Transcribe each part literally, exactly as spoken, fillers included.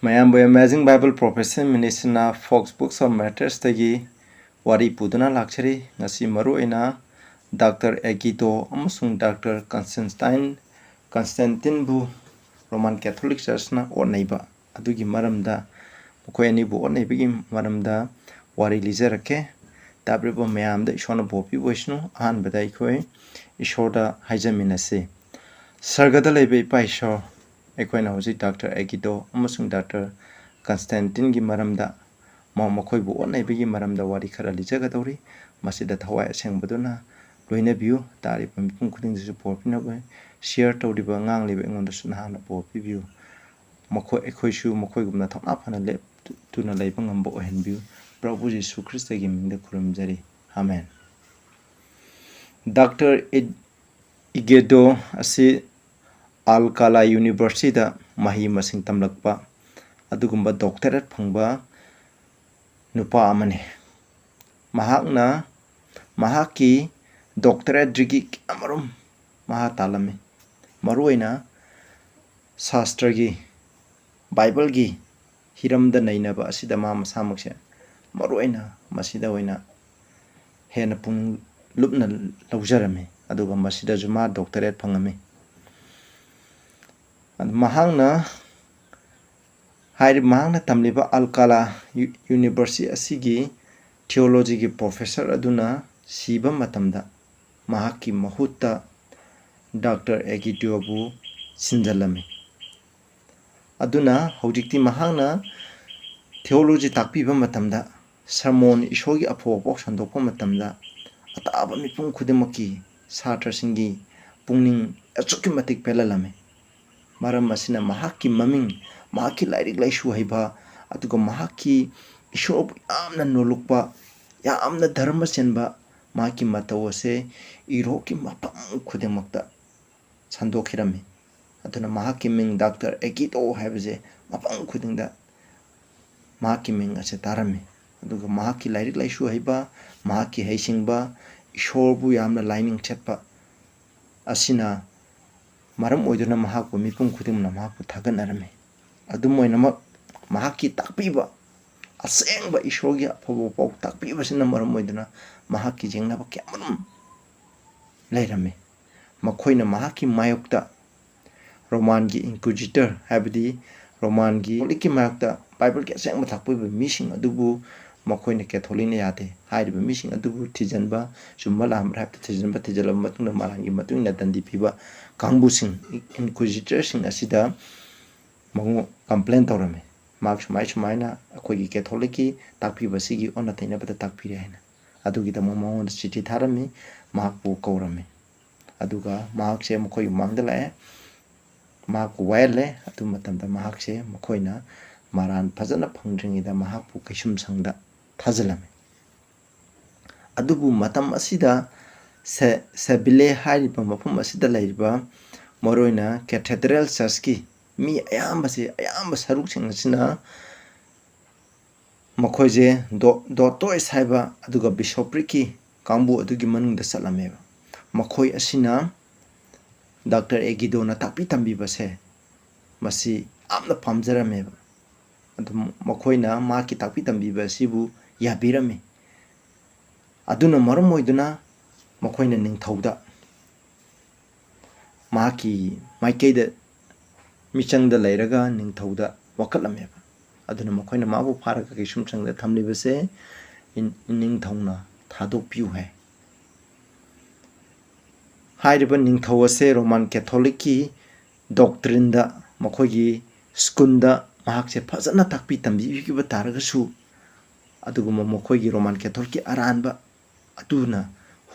ꯃꯌꯥꯝꯕꯨ Amazing Bible Professor Ministryꯅ Fox Books of Martyrsꯇꯒꯤ ꯋꯥꯔꯤ ꯄꯨꯗꯨꯅ ꯂꯥꯛꯆꯔꯤ꯫ ꯉꯁꯤ ꯃꯔꯨꯑꯣꯏꯅ ꯗꯥꯛꯇꯔ ꯑꯦꯒꯤꯗꯣ ꯑꯃꯁꯨꯡ ꯗꯥꯛꯇꯔ ꯀꯟꯁꯇꯦꯟꯇꯥꯏꯟ, ꯀꯟꯁꯇꯦꯟꯇꯤꯟꯕꯨ Roman Catholic Churchꯅ ꯑꯣꯠꯅꯩꯕ ꯑꯗꯨꯒꯤ ꯃꯔꯝꯗ, ꯃꯈꯣꯏ ꯑꯅꯤꯕꯨ ꯑꯣꯠꯅꯩꯕꯒꯤ ꯃꯔꯝꯗ ꯋꯥꯔꯤ ꯂꯤꯖꯔꯛꯀꯦ꯫ ꯇꯥꯕꯤꯔꯤꯕ ꯃꯌꯥꯝꯗ ꯏꯁꯣꯔꯅ ꯕꯣꯔ ꯄꯤꯕ ꯑꯣꯏꯁꯅꯨ꯫ ꯑꯍꯥꯟꯕꯗ ꯑꯩꯈꯣꯏ ꯏꯁꯣꯔꯗ ꯍꯥꯏꯖꯃꯤꯟꯅꯁꯤ꯫ ꯁꯔꯒꯗ ꯂꯩꯕ ꯏꯄꯥ ꯏꯁꯣꯔ, ꯑꯩꯈꯣꯏꯅ ꯍꯧꯖꯤꯛ ꯗꯥꯛꯇꯔ ꯑꯦꯒꯤꯗꯣ ꯑꯃꯁꯨꯡ ꯗꯥꯛꯇꯔ ꯀꯟꯁꯇꯦꯟꯇꯤꯟꯒꯤ ꯃꯔꯝꯗ, ꯃ-, ꯃꯈꯣꯏꯕꯨ ꯑꯣꯠꯅꯩꯕꯒꯤ ꯃꯔꯝꯗ ꯋꯥꯔꯤ ꯈꯔ ꯂꯤꯖꯒꯗꯧꯔꯤ꯫ ꯃꯁꯤꯗ ꯊꯋꯥꯏ ꯑꯁꯦꯡꯕꯗꯨꯅ ꯂꯣꯏꯅꯕꯤꯌꯨ꯫ ꯇꯥꯔꯤꯕ ꯃꯤꯄꯨꯝ ꯈꯨꯗꯤꯡꯁꯤꯁꯨ ꯕꯣꯔ ꯄꯤꯅꯕ share ꯇꯧꯔꯤꯕ, ꯉꯥꯡꯂꯤꯕ ꯑꯩꯉꯣꯟꯗꯁꯨ ꯅꯍꯥꯛꯅ ꯕꯣꯔ ꯄꯤꯕꯤꯌꯨ꯫ ꯃꯈꯣꯏ, ꯑꯩꯈꯣꯏꯁꯨ ꯃꯈꯣꯏꯒꯨꯝꯅ ꯊꯧꯅꯥ ꯐꯅ ꯂꯦꯞꯇꯨꯅ ꯂꯩꯕ ꯉꯝꯕ ꯑꯣꯏꯍꯟꯕꯤꯌꯨ꯫ ꯄ꯭ꯔꯚꯨ ꯖꯤꯁꯨ ꯈ꯭ꯔꯤꯁꯇꯒꯤ ꯃꯤꯡꯗ ꯈꯨꯔꯨꯝꯖꯔꯤ꯫ ꯑꯥꯃꯦꯟ꯫ ꯗꯥꯛꯇꯔ ꯏ-, ꯏꯒꯦꯗꯣ ꯑꯁꯤ ꯑꯜꯀꯥꯂꯥ Universityꯗ ꯃꯍꯩ ꯃꯁꯤꯡ ꯇꯝꯂꯛꯄ ꯑꯗꯨꯒꯨꯝꯕ doctorate ꯐꯪꯕ ꯅꯨꯄꯥ ꯑꯃꯅꯤ꯫ ꯃꯍꯥꯛꯅ ꯃꯍꯥꯛꯀꯤ doctorate degree ꯀꯌꯥꯃꯔꯨꯝ ꯃꯍꯥꯛ ꯇꯥꯜꯂꯝꯃꯤ꯫ ꯃꯔꯨꯑꯣꯏꯅ ꯁꯥꯁꯇ꯭ꯔꯒꯤ, ꯕꯥꯏꯕꯜꯒꯤ ꯍꯤꯔꯝꯗ ꯅꯩꯅꯕ ꯑꯁꯤꯗ ꯃꯥ ꯃꯁꯥꯃꯛꯁꯦ ꯃꯔꯨꯑꯣꯏꯅ ꯃꯁꯤꯗ ꯑꯣꯏꯅ ꯍꯦꯟꯅ ꯄꯨꯛꯅꯤꯡ ꯂꯨꯞꯅ ꯂꯧꯖꯔꯝꯃꯤ, ꯑꯗꯨꯒ ꯃꯁꯤꯗꯁꯨ ꯃꯥ doctorate ꯐꯪꯉꯝꯃꯤ꯫ ꯑꯗꯨ ꯃꯍꯥꯛꯅ ꯍꯥꯏꯔꯤꯕ, ꯃꯍꯥꯛꯅ ꯇꯝꯂꯤꯕ ꯑꯜꯀꯥꯂꯥ ꯌꯨ-, University ꯑꯁꯤꯒꯤ theologyꯒꯤ professor ꯑꯗꯨꯅ ꯁꯤꯕ ꯃꯇꯝꯗ ꯃꯍꯥꯛꯀꯤ ꯃꯍꯨꯠꯇ ꯗꯥꯛꯇꯔ ꯑꯦꯒꯤꯗꯤꯌꯣꯕꯨ ꯁꯤꯟꯖꯜꯂꯝꯃꯤ꯫ ꯑꯗꯨꯅ ꯍꯧꯖꯤꯛꯇꯤ ꯃꯍꯥꯛꯅ theology ꯇꯥꯛꯄꯤꯕ ꯃꯇꯝꯗ, sermon, ꯏꯁꯣꯔꯒꯤ ꯑꯐꯕ ꯄꯥꯎ ꯁꯟꯗꯣꯛꯄ ꯃꯇꯝꯗ, ꯑꯇꯥꯕ ꯃꯤꯄꯨꯝ ꯈꯨꯗꯤꯡꯃꯛꯀꯤ, ꯁꯥꯇ꯭ꯔꯁꯤꯡꯒꯤ ꯄꯨꯛꯅꯤꯡ ꯑꯁꯨꯛꯀꯤ ꯃꯇꯤꯛ ꯄꯦꯜꯍꯜꯂꯝꯃꯤ꯫ ꯃꯔꯝ ꯑꯁꯤꯅ ꯃꯍꯥꯛꯀꯤ ꯃꯃꯤꯡ, ꯃꯍꯥꯛꯀꯤ ꯂꯥꯏꯔꯤꯛ ꯂꯥꯏꯁꯨ ꯍꯩꯕ, ꯑꯗꯨꯒ ꯃꯍꯥꯛꯀꯤ ꯏꯁꯣꯔꯕꯨ ꯌꯥꯝꯅ ꯅꯣꯂꯨꯛꯄ, ꯌꯥꯝꯅ ꯙꯔꯃ ꯆꯦꯟꯕ ꯃꯍꯥꯛꯀꯤ ꯃꯇꯧ ꯑꯁꯦ ꯏꯎꯔꯣꯞꯀꯤ ꯃꯐꯝ ꯈꯨꯗꯤꯡꯃꯛꯇ ꯁꯟꯗꯣꯛꯈꯤꯔꯝꯃꯤ꯫ ꯑꯗꯨꯅ ꯃꯍꯥꯛꯀꯤ ꯃꯤꯡ ꯗꯥꯛꯇꯔ ꯑꯦꯒꯤꯗꯣ ꯍꯥꯏꯕꯁꯦ ꯃꯐꯝ ꯈꯨꯗꯤꯡꯗ ꯃꯍꯥꯛꯀꯤ ꯃꯤꯡ ꯑꯁꯦ ꯇꯥꯔꯝꯃꯤ꯫ ꯑꯗꯨꯒ ꯃꯍꯥꯛꯀꯤ ꯂꯥꯏꯔꯤꯛ ꯂꯥꯏꯁꯨ ꯍꯩꯕ, ꯃꯍꯥꯛꯀꯤ ꯍꯩꯁꯤꯡꯕ, ꯏꯁꯣꯔꯕꯨ ꯌꯥꯝꯅ ꯂꯥꯏꯅꯤꯡ ꯆꯠꯄ ꯑꯁꯤꯅ ꯃꯔꯝ ꯑꯣꯏꯗꯨꯅ ꯃꯍꯥꯛꯄꯨ ꯃꯤꯄꯨꯝ ꯈꯨꯗꯤꯡꯃꯛꯅ ꯃꯍꯥꯛꯄꯨ ꯊꯥꯒꯠꯅꯔꯝꯃꯤ꯫ ꯑꯗꯨꯝ ꯑꯣꯏꯅꯃꯛ, ꯃꯍꯥꯛꯀꯤ ꯇꯥꯛꯄꯤꯕ, ꯑꯁꯦꯡꯕ ꯏꯁꯣꯔꯒꯤ ꯑꯐꯕ ꯄꯥꯎ ꯇꯥꯛꯄꯤꯕꯁꯤꯅ ꯃꯔꯝ ꯑꯣꯏꯗꯨꯅ ꯃꯍꯥꯛꯀꯤ ꯌꯦꯡꯅꯕ ꯀꯌꯥꯃꯔꯨꯝ ꯂꯩꯔꯝꯃꯤ꯫ ꯃꯈꯣꯏꯅ ꯃꯍꯥꯛꯀꯤ ꯃꯥꯌꯣꯛꯇ, ꯔꯣꯃꯥꯟꯒꯤ ꯏꯟꯀ꯭ꯋꯤꯖꯤꯇꯔ, ꯍꯥꯏꯕꯗꯤ ꯔꯣꯃꯥꯟꯒꯤ ꯀꯦꯊꯣꯂꯤꯛꯀꯤ ꯃꯥꯌꯣꯛꯇ ꯕꯥꯏꯕꯜꯒꯤ ꯑꯁꯦꯡꯕ ꯇꯥꯛꯄꯤꯕ ꯃꯤꯁꯤꯡ ꯑꯗꯨꯕꯨ ꯃꯈꯣꯏꯅ ꯀꯦꯊꯣꯂꯤꯛꯅ ꯌꯥꯗꯦ ꯍꯥꯏꯔꯤꯕ ꯃꯤꯁꯤꯡ ꯑꯗꯨꯕꯨ ꯊꯤꯖꯤꯟꯕ, ꯆꯨꯝꯕ ꯂꯥꯟꯕ꯭ꯔꯥ ꯍꯥꯏꯕꯗꯨ ꯊꯤꯖꯤꯟꯕ, ꯊꯤꯖꯤꯜꯂꯕ ꯃꯇꯨꯡꯗ ꯃꯔꯥꯜꯒꯤ ꯃꯇꯨꯡ ꯏꯟꯅ ꯗꯟꯗꯤ ꯄꯤꯕ ꯀꯥꯡꯕꯨꯁꯤꯡ, ꯏꯟꯀ꯭ꯋꯤꯖꯤꯇꯔꯁꯤꯡ ꯑꯁꯤꯗ ꯃꯉꯣ-, ꯀꯝꯄ꯭ꯂꯦꯟ ꯇꯧꯔꯝꯃꯤ꯫ ꯃꯍꯥꯛ ꯁꯨꯃꯥꯏ ꯁꯨꯃꯥꯏꯅ ꯑꯩꯈꯣꯏꯒꯤ ꯀꯦꯊꯣꯂꯤꯛꯀꯤ ꯇꯥꯛꯄꯤꯕꯁꯤꯒꯤ ꯑꯣꯟꯅ ꯇꯩꯅꯕꯗ ꯇꯥꯛꯄꯤꯔꯦ ꯍꯥꯏꯅ꯫ ꯑꯗꯨꯒꯤꯗꯃꯛ ꯃꯉꯣꯟꯗ ꯆꯤꯊꯤ ꯊꯥꯔꯝꯃꯤ, ꯃꯍꯥꯛꯄꯨ ꯀꯧꯔꯝꯃꯤ꯫ ꯑꯗꯨꯒ ꯃꯍꯥꯛꯁꯦ ꯃꯈꯣꯏꯒꯤ ꯃꯃꯥꯡꯗ ꯂꯥꯛꯑꯦ, ꯃꯍꯥꯛꯄꯨ ꯋꯥꯌꯦꯜꯂꯦ꯫ ꯑꯗꯨ ꯃꯇꯝꯗ ꯃꯍꯥꯛꯁꯦ ꯃꯈꯣꯏꯅ ꯃꯔꯥꯟ ꯐꯖꯅ ꯐꯪꯗ꯭ꯔꯤꯉꯩꯗ ꯃꯍꯥꯛꯄꯨ ꯀꯩꯁꯨꯝꯁꯪꯗ ꯊꯥꯖꯤꯜꯂꯝꯃꯤ꯫ ꯑꯗꯨꯕꯨ ꯃꯇꯝ ꯑꯁꯤꯗ ꯁꯦ-, ꯁꯦꯕꯤꯂꯦ ꯍꯥꯏꯔꯤꯕ ꯃꯐꯝ ꯑꯁꯤꯗ ꯂꯩꯔꯤꯕ ꯃꯔꯨꯑꯣꯏꯅ ꯀꯦꯊꯦꯗ꯭ꯔꯦꯜ ꯆꯔꯆꯀꯤ ꯃꯤ ꯑꯌꯥꯝꯕꯁꯤ, ꯑꯌꯥꯝꯕ ꯁꯔꯨꯛꯁꯤꯡ ꯑꯁꯤꯅ ꯃꯈꯣꯏꯁꯦ ꯗꯣ-, ꯗꯣꯇꯣꯏꯁ ꯍꯥꯏꯕ ꯑꯗꯨꯒ ꯕꯤꯁꯣꯄ꯭ꯔꯤꯛꯀꯤ ꯀꯥꯡꯕꯨ ꯑꯗꯨꯒꯤ ꯃꯅꯨꯡꯗ ꯆꯠꯂꯝꯃꯦꯕ꯫ ꯃꯈꯣꯏ ꯑꯁꯤꯅ ꯗꯥꯛꯇꯔ ꯑꯦꯒꯤꯗꯣꯅ ꯇꯥꯛꯄꯤ ꯇꯝꯕꯤꯕꯁꯦ ꯃꯁꯤ ꯌꯥꯝꯅ ꯄꯥꯝꯖꯔꯝꯃꯦꯕ꯫ ꯑꯗꯨꯝ ꯃꯈꯣꯏꯅ ꯃꯍꯥꯛꯀꯤ ꯇꯥꯛꯄꯤ ꯇꯝꯕꯤꯕ ꯑꯁꯤꯕꯨ ꯌꯥꯕꯤꯔꯝꯃꯤ꯫ ꯑꯗꯨꯅ ꯃꯔꯝ ꯑꯣꯏꯗꯨꯅ ꯃꯈꯣꯏꯅ ꯅꯤꯡꯊꯧꯗ ꯃꯍꯥꯛꯀꯤ ꯃꯥꯏꯀꯩꯗ ꯃꯤꯆꯪꯗ ꯂꯩꯔꯒ ꯅꯤꯡꯊꯧꯗ ꯋꯥꯀꯠꯂꯝꯃꯦꯕ꯫ ꯑꯗꯨꯅ ꯃꯈꯣꯏꯅ ꯃꯥꯕꯨ ꯐꯥꯔꯒ ꯀꯩꯁꯨꯝꯁꯪꯗ ꯊꯝꯂꯤꯕꯁꯦ ꯏꯟ-, ꯅꯤꯡꯊꯧꯅ ꯊꯥꯗꯣꯛꯄꯤꯌꯨ ꯍꯥꯏ꯫ ꯍꯥꯏꯔꯤꯕ ꯅꯤꯡꯊꯧ ꯑꯁꯦ ꯔꯣꯃꯥꯟ ꯀꯦꯊꯣꯂꯤꯛꯀꯤ ꯗꯣꯛꯇ꯭ꯔꯤꯟꯗ, ꯃꯈꯣꯏꯒꯤ ꯁ꯭ꯀꯨꯜꯗ ꯃꯍꯥꯛꯁꯦ ꯐꯖꯅ ꯇꯥꯛꯄꯤ ꯇꯝꯕꯤꯈꯤꯕ ꯇꯥꯔꯒꯁꯨ, ꯑꯗꯨꯒꯨꯝꯕ ꯃꯈꯣꯏꯒꯤ ꯔꯣꯃꯥꯟ ꯀꯦꯊꯣꯂꯤꯛꯀꯤ ꯑꯔꯥꯟꯕ ꯑꯗꯨꯅ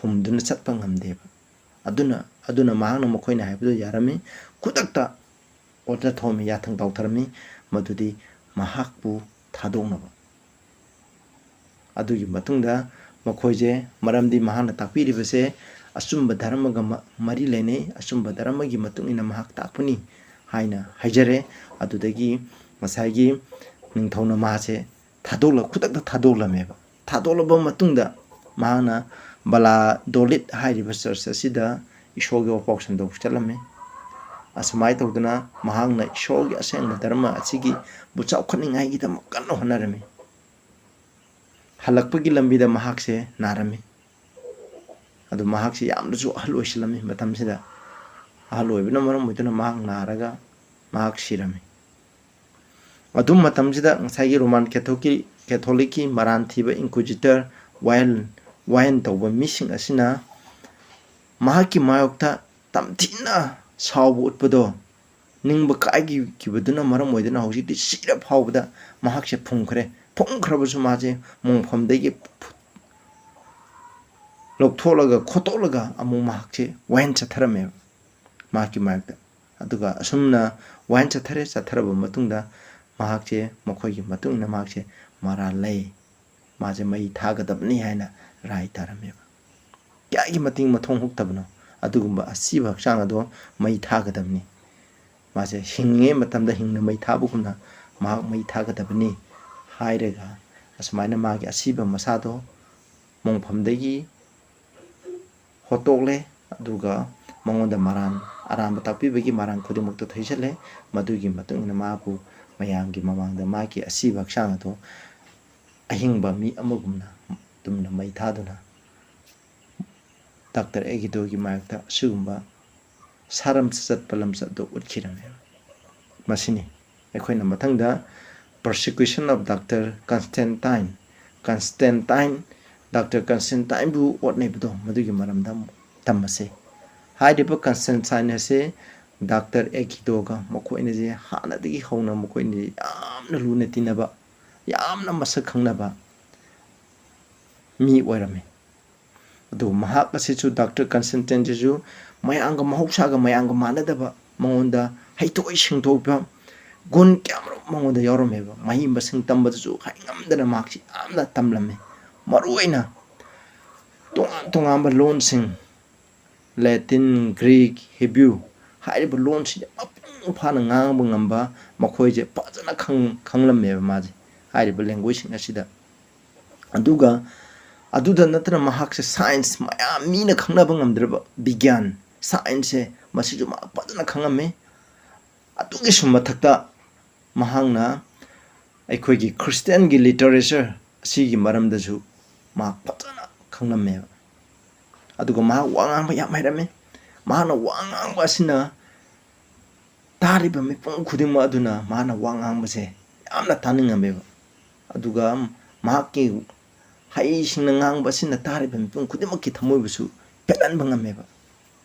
ꯍꯨꯝꯗꯨꯅ ꯆꯠꯄ ꯉꯝꯗꯦꯕ꯫ ꯑꯗꯨꯅ, ꯑꯗꯨꯅ ꯃꯍꯥꯛꯅ ꯃꯈꯣꯏꯅ ꯍꯥꯏꯕꯗꯨ ꯌꯥꯔꯝꯃꯤ꯫ ꯈꯨꯗꯛꯇ order ꯊꯣꯛꯑꯝꯃꯤ, ꯌꯥꯊꯪ ꯇꯧꯊꯔꯝꯃꯤ, ꯃꯗꯨꯗꯤ ꯃꯍꯥꯛꯄꯨ ꯊꯥꯗꯣꯛꯅꯕ꯫ ꯑꯗꯨꯒꯤ ꯃꯇꯨꯡꯗ ꯃꯈꯣꯏꯁꯦ, ꯃꯔꯝꯗꯤ ꯃꯍꯥꯛꯅ ꯇꯥꯛꯄꯤꯔꯤꯕꯁꯦ ꯑꯆꯨꯝꯕ ꯙꯔꯃꯒ ꯃ-, ꯃꯔꯤ ꯂꯩꯅꯩ, ꯑꯆꯨꯝꯕ ꯙꯔꯃꯒꯤ ꯃꯇꯨꯡ ꯏꯟꯅ ꯃꯍꯥꯛ ꯇꯥꯛꯄꯅꯤ ꯍꯥꯏꯅ ꯍꯥꯏꯖꯔꯦ꯫ ꯑꯗꯨꯗꯒꯤ ꯉꯁꯥꯏꯒꯤ ꯅꯤꯡꯊꯧꯅ ꯃꯥꯁꯦ ꯊꯥꯗꯣꯛꯂ-, ꯈꯨꯗꯛꯇ ꯊꯥꯗꯣꯛꯂꯝꯃꯦꯕ꯫ ꯊꯥꯗꯣꯛꯂꯕ ꯃꯇꯨꯡꯗ ꯃꯍꯥꯛꯅ ꯕꯂꯥꯗꯣꯂꯤꯠ ꯍꯥꯏꯔꯤꯕ ꯆꯔꯆ ꯑꯁꯤꯗ ꯏꯁꯣꯔꯒꯤ ꯋꯥꯄꯥꯎ ꯁꯟꯗꯣꯛꯄ ꯆꯠꯂꯝꯃꯤ꯫ ꯑꯁꯨꯃꯥꯏꯅ ꯇꯧꯗꯅ ꯃꯍꯥꯛꯅ ꯏꯁꯣꯔꯒꯤ ꯑꯁꯦꯡꯕ ꯙꯔꯃ ꯑꯁꯤꯒꯤꯕꯨ ꯆꯥꯎꯈꯠꯅꯤꯡꯉꯥꯏꯒꯤꯗꯃꯛ ꯀꯟꯅ ꯍꯣꯠꯅꯔꯝꯃꯤ꯫ ꯍꯜꯂꯛꯄꯒꯤ ꯂꯝꯕꯤꯗ ꯃꯍꯥꯛꯁꯦ ꯅꯥꯔꯝꯃꯤ꯫ ꯑꯗꯨ ꯃꯍꯥꯛꯁꯤ ꯌꯥꯝꯅꯁꯨ ꯑꯍꯜ ꯑꯣꯏꯁꯤꯜꯂꯝꯃꯤ꯫ ꯃꯇꯝꯁꯤꯗ ꯑꯍꯜ ꯑꯣꯏꯕꯅ ꯃꯔꯝ ꯑꯣꯏꯗꯨꯅ ꯃꯍꯥꯛ ꯅꯥꯔꯒ ꯃꯍꯥꯛ ꯁꯤꯔꯝꯃꯤ꯫ ꯑꯗꯨ ꯃꯇꯝꯁꯤꯗ ꯉꯁꯥꯏꯒꯤ ꯔꯣꯃꯥꯟ ꯀꯦꯊꯣꯛꯀꯤ ꯀꯦꯊꯣꯂꯤꯛꯀꯤ ꯃꯔꯥꯟ ꯊꯤꯕ ꯏꯟꯀ꯭ꯋꯤꯖꯤꯇꯔ, ꯋꯥꯌꯦꯜ ꯋꯥꯌꯦꯜ ꯇꯧꯕ ꯃꯤꯁꯤꯡ ꯑꯁꯤꯅ ꯃꯍꯥꯛꯀꯤ ꯃꯥꯌꯣꯛꯇ ꯇꯝꯊꯤꯅ ꯁꯥꯎꯕ ꯎꯠꯄꯗꯣ ꯅꯤꯡꯕ ꯀꯥꯏꯈꯤꯕꯗꯨꯅ ꯃꯔꯝ ꯑꯣꯏꯗꯨꯅ ꯍꯧꯖꯤꯛꯇꯤ ꯁꯤꯔ ꯐꯥꯎꯕꯗ ꯃꯍꯥꯛꯁꯦ ꯐꯨꯝꯈ꯭ꯔꯦ꯫ ꯐꯨꯝꯈ꯭ꯔꯕꯁꯨ ꯃꯥꯁꯦ ꯃꯣꯡꯐꯝꯗꯒꯤ ꯂꯧꯊꯣꯛꯂꯒ ꯈꯣꯠꯇꯣꯛꯂꯒ ꯑꯃꯨꯛ ꯃꯍꯥꯛꯁꯦ ꯋꯥꯌꯦꯜ ꯆꯠꯊꯔꯝꯃꯦꯕ ꯃꯍꯥꯛꯀꯤ ꯃꯥꯌꯣꯛꯇ꯫ ꯑꯗꯨꯒ ꯑꯁꯨꯝꯅ ꯋꯥꯌꯦꯜ ꯆꯠꯊꯔꯦ꯫ ꯆꯠꯊꯔꯕ ꯃꯇꯨꯡꯗ ꯃꯍꯥꯛꯁꯦ ꯃꯈꯣꯏꯒꯤ ꯃꯇꯨꯡ ꯏꯟꯅ ꯃꯍꯥꯛꯁꯦ ꯃꯔꯥꯜ ꯂꯩ, ꯃꯥꯁꯦ ꯃꯩ ꯊꯥꯒꯗꯕꯅꯤ ꯍꯥꯏꯅ ꯔꯥꯏ ꯇꯥꯔꯝꯃꯦꯕ꯫ ꯀꯌꯥꯒꯤ ꯃꯇꯤꯛ ꯃꯊꯣꯡ ꯍꯨꯛꯇꯕꯅꯣ ꯑꯗꯨꯒꯨꯝꯕ ꯑꯁꯤꯕ ꯍꯛꯆꯥꯡ ꯑꯗꯣ ꯃꯩ ꯊꯥꯒꯗꯕꯅꯤ꯫ ꯃꯥꯁꯦ ꯍꯤꯡꯉꯤꯉꯩ ꯃꯇꯝꯗ ꯍꯤꯡꯅ ꯃꯩ ꯊꯥꯕꯒꯨꯝꯅ ꯃꯍꯥꯛ ꯃꯩ ꯊꯥꯒꯗꯕꯅꯤ ꯍꯥꯏꯔꯒ ꯑꯁꯨꯃꯥꯏꯅ ꯃꯥꯒꯤ ꯑꯁꯤꯕ ꯃꯁꯥꯗꯣ ꯃꯣꯡꯐꯝꯗꯒꯤ ꯍꯣꯠꯇꯣꯛꯂꯦ꯫ ꯑꯗꯨꯒ ꯃꯉꯣꯟꯗ ꯃꯔꯥꯟ ꯑꯔꯥꯟꯕ ꯇꯥꯛꯄꯤꯕꯒꯤ ꯃꯔꯥꯟ ꯈꯨꯗꯤꯡꯃꯛꯇꯣ ꯊꯩꯖꯤꯜꯂꯦ꯫ ꯃꯗꯨꯒꯤ ꯃꯇꯨꯡ ꯏꯟꯅ ꯃꯥꯕꯨ ꯃꯌꯥꯝꯒꯤ ꯃꯃꯥꯡꯗ ꯃꯥꯒꯤ ꯑꯁꯤꯕ ꯍꯛꯆꯥꯡ ꯑꯗꯣ ꯑꯍꯤꯡꯕ ꯃꯤ ꯑꯃꯒꯨꯝꯅ ꯇꯨꯝꯅ ꯃꯩ ꯊꯥꯗꯨꯅ ꯗꯥꯛꯇꯔ ꯑꯦꯒꯤꯗꯣꯒꯤ ꯃꯥꯌꯣꯛꯇ ꯑꯁꯤꯒꯨꯝꯕ ꯁꯥꯔꯝ ꯆꯠꯄ ꯂꯝꯆꯠ ꯑꯗꯨ ꯎꯠꯈꯤꯔꯝꯃꯦꯕ꯫ ꯃꯁꯤꯅꯤ ꯑꯩꯈꯣꯏꯅ ꯃꯊꯪꯗ Persecution of Doctor Constantine, Constantine, doctor ꯀꯟꯁꯇꯦꯟꯇꯥꯏꯟꯕꯨ ꯑꯣꯠꯅꯩꯕꯗꯣ ꯃꯗꯨꯒꯤ ꯃꯔꯝꯗ ꯑꯃꯨꯛ ꯇꯝꯃꯁꯦ꯫ ꯍꯥꯏꯔꯤꯕ ꯀꯟꯁꯇꯦꯟꯇꯥꯏꯟ ꯑꯁꯦ ꯗꯥꯛꯇꯔ ꯑꯦꯀꯤꯗꯣꯒ ꯃꯈꯣꯏ ꯑꯅꯤꯁꯦ ꯍꯥꯟꯅꯗꯒꯤ ꯍꯧꯅ ꯃꯈꯣꯏ ꯑꯅꯤꯁꯦ ꯌꯥꯝꯅ ꯂꯨꯅ ꯇꯤꯟꯅꯕ, ꯌꯥꯝꯅ ꯃꯁꯛ ꯈꯪꯅꯕ ꯃꯤ ꯑꯣꯏꯔꯝꯃꯤ꯫ ꯑꯗꯨꯕꯨ ꯃꯍꯥꯛ ꯑꯁꯤꯁꯨ, ꯗꯥꯛꯇꯔ ꯀꯟꯁꯇꯦꯟꯇꯥꯏꯟꯁꯤꯁꯨ ꯃꯌꯥꯝꯒ, ꯃꯍꯧꯁꯥꯒ ꯃꯌꯥꯝꯒ ꯃꯥꯟꯅꯗꯕ, ꯃꯉꯣꯟꯗ ꯍꯩꯊꯣꯏ ꯁꯤꯡꯊꯣꯏꯕ ꯒꯨꯟ ꯀꯌꯥꯃꯔꯨꯝ ꯃꯉꯣꯟꯗ ꯌꯥꯎꯔꯝꯃꯦꯕ꯫ ꯃꯍꯩ ꯃꯁꯤꯡ ꯇꯝꯕꯗꯁꯨ ꯍꯥꯏꯉꯝꯗꯅ ꯃꯍꯥꯛꯁꯤ ꯌꯥꯝꯅ ꯇꯝꯂꯝꯃꯤ꯫ ꯃꯔꯨꯑꯣꯏꯅ ꯇꯣꯉꯥꯟ ꯇꯣꯉꯥꯟꯕ ꯂꯣꯟꯁꯤꯡ, ꯂꯦꯇꯤꯟ, ꯒ꯭ꯔꯤꯛ, ꯍꯤꯕ꯭ꯔꯨ ꯍꯥꯏꯔꯤꯕ ꯂꯣꯟꯁꯤꯡꯁꯦ ꯃꯄꯨꯡ ꯐꯥꯅ ꯉꯥꯡꯕ ꯉꯝꯕ, ꯃꯈꯣꯏꯁꯦ ꯐꯖꯅ ꯈꯪ-, ꯈꯪꯂꯝꯃꯦꯕ ꯃꯥꯁꯦ ꯍꯥꯏꯔꯤꯕ ꯂꯦꯡꯒ꯭ꯋꯦꯖꯁꯤꯡ ꯑꯁꯤꯗ꯫ ꯑꯗꯨꯒ ꯑꯗꯨꯗ ꯅꯠꯇꯅ ꯃꯍꯥꯛꯁꯦ ꯁꯥꯏꯟꯁ, ꯃꯌꯥꯝ ꯃꯤꯅ ꯈꯪꯅꯕ ꯉꯝꯗ꯭ꯔꯕ ꯕꯤꯒ꯭ꯌꯥꯟ, ꯁꯥꯏꯟꯁꯁꯦ, ꯃꯁꯤꯁꯨ ꯃꯍꯥꯛ ꯐꯖꯅ ꯈꯪꯉꯝꯃꯤ꯫ ꯑꯗꯨꯒꯤꯁꯨ ꯃꯊꯛꯇ ꯃꯍꯥꯛꯅ ꯑꯩꯈꯣꯏꯒꯤ ꯈ꯭ꯔꯤꯁꯇꯤꯌꯥꯟꯒꯤ ꯂꯤꯇꯔꯦꯆꯔ ꯑꯁꯤꯒꯤ ꯃꯔꯝꯗꯁꯨ ꯃꯍꯥꯛ ꯐꯖꯅ ꯈꯪꯂꯝꯃꯦꯕ꯫ ꯑꯗꯨꯒ ꯃꯍꯥꯛ ꯋꯥ ꯉꯥꯡꯕ ꯌꯥꯝ ꯍꯩꯔꯝꯃꯤ꯫ ꯃꯍꯥꯛꯅ ꯋꯥ ꯉꯥꯡꯕ ꯑꯁꯤꯅ ꯇꯥꯔꯤꯕ ꯃꯤꯄꯨꯝ ꯈꯨꯗꯤꯡꯃꯛ ꯑꯗꯨꯅ ꯃꯍꯥꯛꯅ ꯋꯥ ꯉꯥꯡꯕꯁꯦ ꯌꯥꯝꯅ ꯇꯥꯅꯤꯡꯉꯝꯃꯦꯕ꯫ ꯑꯗꯨꯒ ꯃꯍꯥꯛꯀꯤ ꯍꯩꯁꯤꯡꯅ ꯉꯥꯡꯕ ꯑꯁꯤꯅ ꯇꯥꯔꯤꯕ ꯃꯤꯄꯨꯝ ꯈꯨꯗꯤꯡꯃꯛꯀꯤ ꯊꯃꯣꯏꯕꯨꯁꯨ ꯄꯦꯜꯍꯟꯕ ꯉꯝꯃꯦꯕ꯫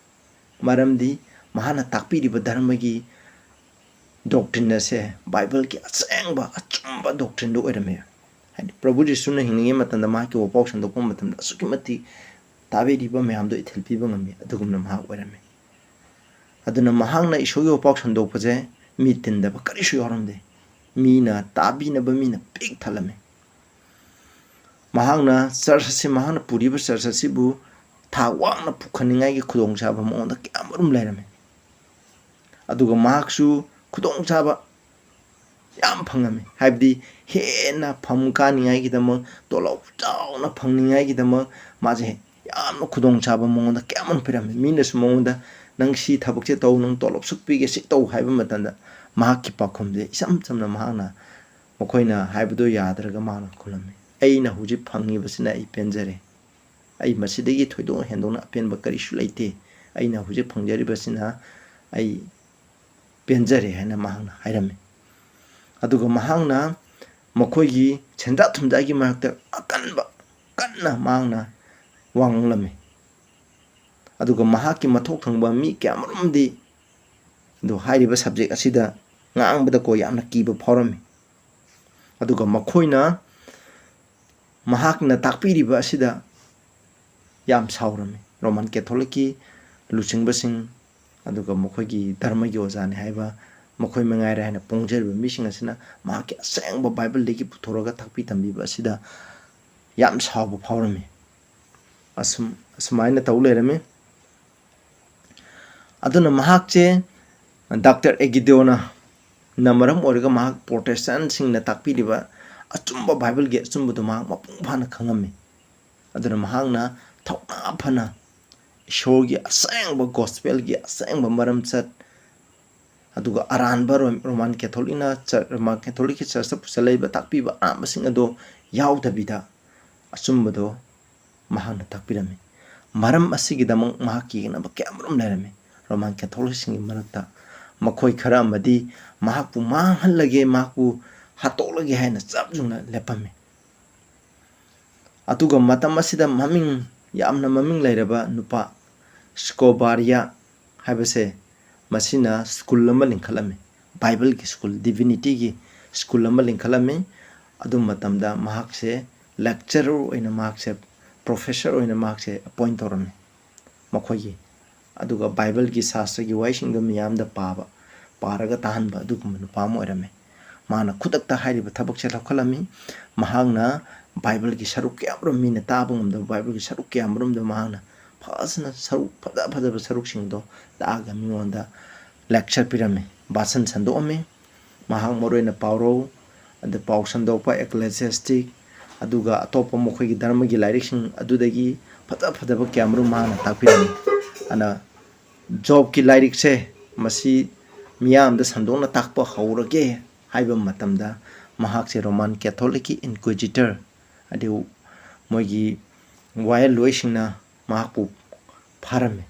ꯃꯔꯝꯗꯤ ꯃꯍꯥꯛꯅ ꯇꯥꯛꯄꯤꯔꯤꯕ ꯙꯔꯃꯒꯤ ꯗꯣꯛꯇ꯭ꯔꯤꯟ ꯑꯁꯦ ꯕꯥꯏꯕꯜꯒꯤ ꯑꯁꯦꯡꯕ ꯑꯆꯨꯝꯕ ꯗꯣꯛꯇ꯭ꯔꯤꯟꯗꯨ ꯑꯣꯏꯔꯝꯃꯦ꯫ ꯍꯥꯏꯗꯤ ꯄ꯭ꯔꯚꯨ ꯖꯤꯁꯨꯅ ꯍꯤꯡꯂꯤꯉꯩ ꯃꯇꯝꯗ ꯃꯍꯥꯛꯀꯤ ꯋꯥꯄꯥꯎ ꯁꯟꯗꯣꯛꯄ ꯃꯇꯝꯗ ꯑꯁꯨꯛꯀꯤ ꯃꯇꯤꯛ ꯇꯥꯕꯤꯔꯤꯕ ꯃꯌꯥꯝꯗꯣ ꯏꯊꯤꯜ ꯄꯤꯕ ꯉꯝꯃꯤ, ꯑꯗꯨꯒꯨꯝꯅ ꯃꯍꯥꯛ ꯑꯣꯏꯔꯝꯃꯤ꯫ ꯑꯗꯨꯅ ꯃꯍꯥꯛꯅ ꯏꯁꯣꯔꯒꯤ ꯋꯥꯄꯥꯎ ꯁꯟꯗꯣꯛꯄꯁꯦ ꯃꯤ ꯇꯤꯟꯗꯕ ꯀꯔꯤꯁꯨ ꯌꯥꯎꯔꯝꯗꯦ꯫ ꯃꯤꯅ ꯇꯥꯕꯤꯅꯕ ꯃꯤꯅ ꯄꯤꯛ ꯊꯜꯂꯝꯃꯤ꯫ ꯃꯍꯥꯛꯅ ꯆꯔꯆ ꯑꯁꯤ, ꯃꯍꯥꯛꯅ ꯄꯨꯔꯤꯕ ꯆꯔꯆ ꯑꯁꯤꯕꯨ ꯊꯥꯛ ꯋꯥꯡꯅ ꯄꯨꯈꯠꯅꯤꯡꯉꯥꯏꯒꯤ ꯈꯨꯗꯣꯡꯆꯥꯕ ꯃꯉꯣꯟꯗ ꯀꯌꯥꯃꯔꯨꯝ ꯂꯩꯔꯝꯃꯤ꯫ ꯑꯗꯨꯒ ꯃꯍꯥꯛꯁꯨ ꯈꯨꯗꯣꯡꯆꯥꯕ ꯌꯥꯝ ꯐꯪꯉꯝꯃꯤ꯫ ꯍꯥꯏꯕꯗꯤ ꯍꯦꯟꯅ ꯐꯝ ꯀꯥꯅꯤꯡꯉꯥꯏꯒꯤꯗꯃꯛ, ꯇꯣꯂꯣꯞ ꯆꯥꯎꯅ ꯐꯪꯅꯤꯡꯉꯥꯏꯒꯤꯗꯃꯛ ꯃꯥꯁꯦ ꯌꯥꯝꯅ ꯈꯨꯗꯣꯡꯆꯥꯕ ꯃꯉꯣꯟꯗ ꯀꯌꯥꯃꯔꯨꯝ ꯄꯤꯔꯝꯃꯤ꯫ ꯃꯤꯅꯁꯨ ꯃꯉꯣꯟꯗ "ꯅꯪ ꯁꯤ ꯊꯕꯛꯁꯦ ꯇꯧ, ꯅꯪ ꯇꯣꯂꯣꯞ ꯁꯨꯛ ꯄꯤꯒꯦ, ꯁꯤ ꯇꯧ" ꯍꯥꯏꯕ ꯃꯇꯝꯗ ꯃꯍꯥꯛꯀꯤ ꯄꯥꯎꯈꯨꯝꯁꯦ ꯏꯆꯝ ꯆꯝꯅ ꯃꯍꯥꯛꯅ ꯃꯈꯣꯏꯅ ꯍꯥꯏꯕꯗꯣ ꯌꯥꯗ꯭ꯔꯒ ꯃꯍꯥꯛꯅ ꯈꯨꯝꯂꯝꯃꯤ, "ꯑꯩꯅ ꯍꯧꯖꯤꯛ ꯐꯪꯉꯤꯕꯁꯤꯅ ꯑꯩ ꯄꯦꯟꯖꯔꯦ꯫ ꯑꯩ ꯃꯁꯤꯗꯒꯤ ꯊꯣꯏꯗꯣꯛꯅ ꯍꯦꯟꯗꯣꯛꯅ ꯑꯄꯦꯟꯕ ꯀꯔꯤꯁꯨ ꯂꯩꯇꯦ꯫ ꯑꯩꯅ ꯍꯧꯖꯤꯛ ꯐꯪꯖꯔꯤꯕꯁꯤꯅ ꯑꯩ ꯄꯦꯟꯖꯔꯦ" ꯍꯥꯏꯅ ꯃꯍꯥꯛꯅ ꯍꯥꯏꯔꯝꯃꯤ꯫ ꯑꯗꯨꯒ ꯃꯍꯥꯛꯅ ꯃꯈꯣꯏꯒꯤ ꯁꯦꯟꯖꯥ ꯊꯨꯝꯖꯥꯒꯤ ꯃꯔꯛꯇ ꯑꯀꯟꯕ, ꯀꯟꯅ ꯃꯍꯥꯛꯅ ꯋꯥ ꯉꯥꯡꯂꯝꯃꯤ꯫ ꯑꯗꯨꯒ ꯃꯍꯥꯛꯀꯤ ꯃꯊꯧ ꯊꯪꯕ ꯃꯤ ꯀꯌꯥꯃꯔꯨꯝꯗꯤ ꯑꯗꯨ ꯍꯥꯏꯔꯤꯕ ꯁꯕꯖꯦꯛ ꯑꯁꯤꯗ ꯉꯥꯡꯕꯗꯀꯣ ꯌꯥꯝꯅ ꯀꯤꯕ ꯐꯥꯎꯔꯝꯃꯤ꯫ ꯑꯗꯨꯒ ꯃꯈꯣꯏꯅ ꯃꯍꯥꯛꯅ ꯇꯥꯛꯄꯤꯔꯤꯕ ꯑꯁꯤꯗ ꯌꯥꯝ ꯁꯥꯎꯔꯝꯃꯤ꯫ ꯔꯣꯃꯟ ꯀꯦꯊꯣꯂꯤꯛꯀꯤ ꯂꯨꯆꯤꯡꯕꯁꯤꯡ, ꯑꯗꯨꯒ ꯃꯈꯣꯏꯒꯤ ꯙꯔꯃꯒꯤ ꯑꯣꯖꯥꯅꯤ ꯍꯥꯏꯕ ꯃꯈꯣꯏ ꯃꯉꯥꯏꯔꯦ ꯍꯥꯏꯅ ꯄꯣꯡꯖꯔꯤꯕ ꯃꯤꯁꯤꯡ ꯑꯁꯤꯅ ꯃꯍꯥꯛꯀꯤ ꯑꯁꯦꯡꯕ ꯕꯥꯏꯕꯜꯗꯒꯤ ꯄꯨꯊꯣꯔꯒ ꯇꯥꯛꯄꯤ ꯇꯝꯕꯤꯕ ꯑꯁꯤꯗ ꯌꯥꯝ ꯁꯥꯎꯕ ꯐꯥꯎꯔꯝꯃꯤ꯫ ꯑꯁꯨꯝ, ꯑꯁꯨꯃꯥꯏꯅ ꯇꯧ ꯂꯩꯔꯝꯃꯤ꯫ ꯑꯗꯨꯅ ꯃꯍꯥꯛꯁꯦ ꯗꯥꯛꯇꯔ ꯑꯦꯒꯤꯗꯤꯑꯣꯅ ꯅ ꯃꯔꯝ ꯑꯣꯏꯔꯒ ꯃꯍꯥꯛ ꯄ꯭ꯔꯣꯇꯦꯁꯇꯦꯟꯁꯤꯡꯅ ꯇꯥꯛꯄꯤꯔꯤꯕ ꯑꯆꯨꯝꯕ ꯕꯥꯏꯕꯜꯒꯤ ꯑꯆꯨꯝꯕꯗꯨ ꯃꯍꯥꯛ ꯃꯄꯨꯡ ꯐꯥꯅ ꯈꯪꯉꯝꯃꯤ꯫ ꯑꯗꯨꯅ ꯃꯍꯥꯛꯅ ꯊꯧꯅꯥ ꯐꯅ ꯏꯁꯣꯔꯒꯤ ꯑꯁꯦꯡꯕ ꯒꯣꯁꯄꯦꯜꯒꯤ ꯑꯁꯦꯡꯕ ꯃꯔꯝꯆꯠ, ꯑꯗꯨꯒ ꯑꯔꯥꯟꯕ ꯔꯣ-, ꯔꯣꯃꯥꯟ ꯀꯦꯊꯣꯂꯤꯛꯅ ꯆ-, ꯔꯣꯃꯥꯟ ꯀꯦꯊꯣꯂꯤꯛꯀꯤ ꯆꯔꯆꯇ ꯄꯨꯁꯜꯂꯛꯏꯕ ꯇꯥꯛꯄꯤꯕ ꯑꯔꯥꯟꯕꯁꯤꯡ ꯑꯗꯣ ꯌꯥꯎꯗꯕꯤꯗ ꯑꯆꯨꯝꯕꯗꯣ ꯃꯍꯥꯛꯅ ꯇꯥꯛꯄꯤꯔꯝꯃꯤ꯫ ꯃꯔꯝ ꯑꯁꯤꯒꯤꯗꯃꯛ ꯃꯍꯥꯛꯀꯤ ꯌꯦꯛꯅꯕ ꯀꯌꯥꯃꯔꯨꯝ ꯂꯩꯔꯝꯃꯤ꯫ ꯔꯣꯃꯥꯟ ꯀꯦꯊꯣꯂꯤꯛꯁꯤꯡꯒꯤ ꯃꯔꯛꯇ ꯃꯈꯣꯏ ꯈꯔ ꯑꯃꯗꯤ ꯃꯍꯥꯛꯄꯨ ꯃꯥꯡꯍꯜꯂꯒꯦ, ꯃꯍꯥꯛꯄꯨ ꯍꯥꯠꯇꯣꯛꯂꯒꯦ ꯍꯥꯏꯅ ꯆꯞ ꯌꯨꯡꯅ ꯂꯦꯞꯄꯝꯃꯤ꯫ ꯑꯗꯨꯒ ꯃꯇꯝ ꯑꯁꯤꯗ ꯃꯃꯤꯡ, ꯌꯥꯝꯅ ꯃꯃꯤꯡ ꯂꯩꯔꯕ ꯅꯨꯄꯥ ꯁ꯭ꯀꯣꯕꯥꯔꯤꯌꯥ ꯍꯥꯏꯕꯁꯦ, ꯃꯁꯤꯅ ꯁ꯭ꯀꯨꯜ ꯑꯃ ꯂꯤꯡꯈꯠꯂꯝꯃꯤ, ꯕꯥꯏꯕꯜꯒꯤ ꯁ꯭ꯀꯨꯜ, ꯗꯤꯚꯤꯅꯤꯇꯤꯒꯤ ꯁ꯭ꯀꯨꯜ ꯑꯃ ꯂꯤꯡꯈꯠꯂꯝꯃꯤ꯫ ꯑꯗꯨ ꯃꯇꯝꯗ ꯃꯍꯥꯛꯁꯦ ꯂꯦꯛꯆꯔꯔ ꯑꯣꯏꯅ, ꯃꯍꯥꯛꯁꯦ ꯄ꯭ꯔꯣꯐꯦꯁꯔ ꯑꯣꯏꯅ ꯃꯍꯥꯛꯁꯦ ꯑꯦꯄꯣꯏꯟ ꯇꯧꯔꯝꯃꯤ ꯃꯈꯣꯏꯒꯤ꯫ ꯑꯗꯨꯒ ꯕꯥꯏꯕꯜꯒꯤ ꯁꯥꯁꯇ꯭ꯔꯒꯤ ꯋꯥꯍꯩꯁꯤꯡꯗꯣ ꯃꯤꯌꯥꯝꯗ ꯄꯥꯕ, ꯄꯥꯔꯒ ꯇꯥꯍꯟꯕ ꯑꯗꯨꯒꯨꯝꯕ ꯅꯨꯄꯥ ꯑꯃ ꯑꯣꯏꯔꯝꯃꯤ꯫ ꯃꯥꯅ ꯈꯨꯗꯛꯇ ꯍꯥꯏꯔꯤꯕ ꯊꯕꯛꯁꯦ ꯂꯧꯈꯠꯂꯝꯃꯤ꯫ ꯃꯍꯥꯛꯅ ꯕꯥꯏꯕꯜꯒꯤ ꯁꯔꯨꯛ ꯀꯌꯥꯃꯔꯨꯝ, ꯃꯤꯅ ꯇꯥꯕ ꯉꯝꯗꯕ ꯕꯥꯏꯕꯜꯒꯤ ꯁꯔꯨꯛ ꯀꯌꯥꯃꯔꯨꯝꯗꯣ ꯃꯍꯥꯛꯅ ꯐꯖꯅ ꯁꯔꯨꯛ, ꯐꯖ ꯐꯖꯕ ꯁꯔꯨꯛꯁꯤꯡꯗꯣ ꯇꯥꯛꯑꯒ ꯃꯤꯉꯣꯟꯗ ꯂꯦꯛꯆꯔ ꯄꯤꯔꯝꯃꯤ, ꯚꯥꯁꯟ ꯁꯟꯗꯣꯛꯑꯝꯃꯤ꯫ ꯃꯍꯥꯛ ꯃꯔꯨꯑꯣꯏꯅ ꯄꯥꯎꯔꯧ, ꯑꯗ ꯄꯥꯎ ꯁꯟꯗꯣꯛꯄ, ꯑꯦꯀ꯭ꯂꯦꯁꯤꯌꯥꯁꯇꯤꯛ, ꯑꯗꯨꯒ ꯑꯇꯣꯞꯄ ꯃꯈꯣꯏꯒꯤ ꯙꯔꯃꯒꯤ ꯂꯥꯏꯔꯤꯛꯁꯤꯡ ꯑꯗꯨꯗꯒꯤ ꯐꯖ ꯐꯖꯕ ꯀꯌꯥꯃꯔꯨꯝ ꯃꯍꯥꯛꯅ ꯇꯥꯛꯄꯤꯔꯝꯃꯤ꯫ ꯑꯗꯨꯅ ꯖꯣꯕꯀꯤ ꯂꯥꯏꯔꯤꯛꯁꯦ ꯃꯁꯤ ꯃꯤꯌꯥꯝꯗ ꯁꯟꯗꯣꯛꯅ ꯇꯥꯛꯄ ꯍꯧꯔꯒꯦ ꯍꯥꯏꯕ ꯃꯇꯝꯗ ꯃꯍꯥꯛꯁꯦ ꯔꯣꯃꯥꯟ ꯀꯦꯊꯣꯂꯤꯛꯀꯤ ꯏꯟꯀ꯭ꯋꯤꯖꯤꯇꯔ, ꯍꯥꯏꯗꯤ ꯃꯣꯏꯒꯤ ꯋꯥꯌꯦꯜꯂꯣꯏꯁꯤꯡꯅ ꯃꯍꯥꯛꯄꯨ ꯐꯥꯔꯝꯃꯤ꯫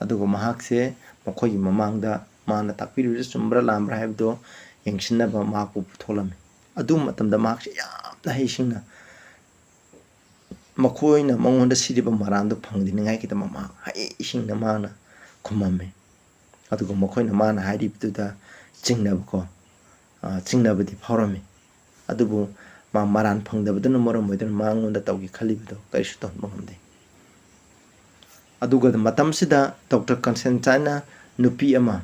ꯑꯗꯨꯒ ꯃꯍꯥꯛꯁꯦ ꯃꯈꯣꯏꯒꯤ ꯃꯃꯥꯡꯗ ꯃꯥꯅ ꯇꯥꯛꯄꯤꯔꯤꯕꯁꯦ ꯆꯨꯝꯕ꯭ꯔꯥ ꯂꯥꯟꯕ꯭ꯔꯥ ꯍꯥꯏꯕꯗꯣ ꯌꯦꯡꯁꯤꯟꯅꯕ ꯃꯍꯥꯛꯄꯨ ꯄꯨꯊꯣꯛꯂꯝꯃꯤ꯫ ꯑꯗꯨ ꯃꯇꯝꯗ ꯃꯍꯥꯛꯁꯦ ꯌꯥꯝꯅ ꯍꯩꯁꯤꯡꯅ ꯃꯈꯣꯏꯅ ꯃꯉꯣꯟꯗ ꯁꯤꯔꯤꯕ ꯃꯔꯥꯜꯗꯨ ꯐꯪꯗꯅꯤꯡꯉꯥꯏꯒꯤꯗꯃꯛ ꯃꯍꯥꯛ ꯍꯩꯁꯤꯡꯅ ꯃꯥꯅ ꯈꯨꯝꯃꯝꯃꯤ꯫ ꯑꯗꯨꯒ ꯃꯈꯣꯏꯅ ꯃꯥꯅ ꯍꯥꯏꯔꯤꯕꯗꯨꯗ ꯆꯤꯡꯅꯕꯀꯣ, ꯑ, ꯆꯤꯡꯅꯕꯗꯤ ꯐꯥꯎꯔꯝꯃꯤ꯫ ꯑꯗꯨꯕꯨ ꯃꯥ ꯃꯔꯥꯜ ꯐꯪꯗꯕꯗꯨꯅ ꯃꯔꯝ ꯑꯣꯏꯗꯨꯅ ꯃꯉꯣꯟꯗ ꯇꯧꯒꯦ ꯈꯜꯂꯤꯕꯗꯣ ꯀꯔꯤꯁꯨ ꯇꯧꯍꯟꯕ ꯉꯝꯗꯦ꯫ ꯑꯗꯨꯒ ꯃꯇꯝꯁꯤꯗ ꯗꯣꯛꯇꯔ ꯀꯟꯁꯇꯦꯟꯇꯥꯏꯟꯅ ꯅꯨꯄꯤ ꯑꯃ,